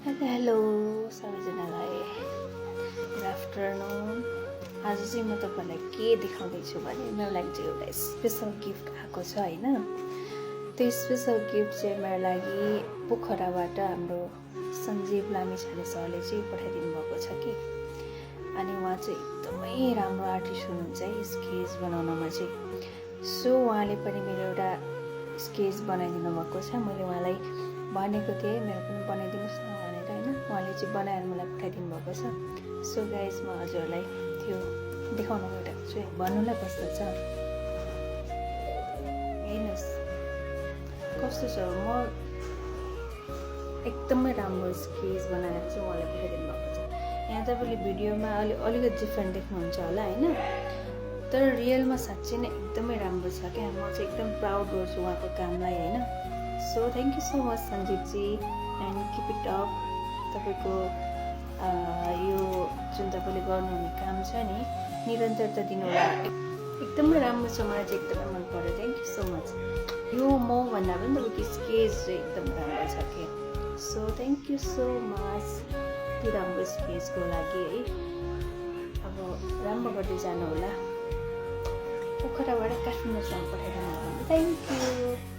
Hello सबैजनालाई good afternoon. आज चाहिँ म तपाईँलाई के देखाउँदैछु भने मेरो लागि चाहिँ एउटा स्पेसल गिफ्ट आएको छ हैन। त्यो स्पेसल गिफ्ट चाहिँ मेरो लागि पोखराबाट हाम्रो सञ्जीव लामिछाने सरले चाहिँ पठाइदिनु भएको छ कि। अनि उहाँ चाहिँ एकदमै राम्रो आर्टिस्ट हुनुहुन्छ है स्केच बनाउनमा चाहिँ। सो उहाँले पनि मेरो एउटा स्केच बनाइदिनु भएको छ। मैले उहाँलाई भनेको थिएँ मेरो पनि बनाइदिनुहोस् न भनेर हैन। उहाँले चाहिँ बनाएर मलाई पठाइदिनु भएको छ। सो गाइज म हजुरलाई त्यो देखाउन गइरहेको छु। भन्नुलाई कस्तो छ हेर्नुहोस् कस्तो छ। म एकदमै राम्रो स्केच बनाएर चाहिँ उहाँले पठाइदिनु भएको छ। यहाँ तपाईँले भिडियोमा अलिकति डिफ्रेन्ट देख्नुहुन्छ होला हैन, तर रियलमा साँच्चै नै एकदमै राम्रो छ क्या। म चाहिँ एकदम प्राउड गर्छु उहाँको कामलाई हैन। So thank you so much Sanjeevji and keep it up. तपाईँको यो जुन तपाईँले गर्नुहुने काम छ नि निरन्तरता दिनु होला। एकदमै राम्रो छ, मलाई चाहिँ एकदमै मन पर्यो। Thank you so much. यो म भन्दा पनि तपाईँको स्केच चाहिँ एकदम राम्रो छ कि। So thank you so much त्यो राम्रो स्केचको लागि है। अब राम्रो गर्दै जानु होला। पोखराबाट काठमाडौँसम्म पठाइदिनु। Thank you.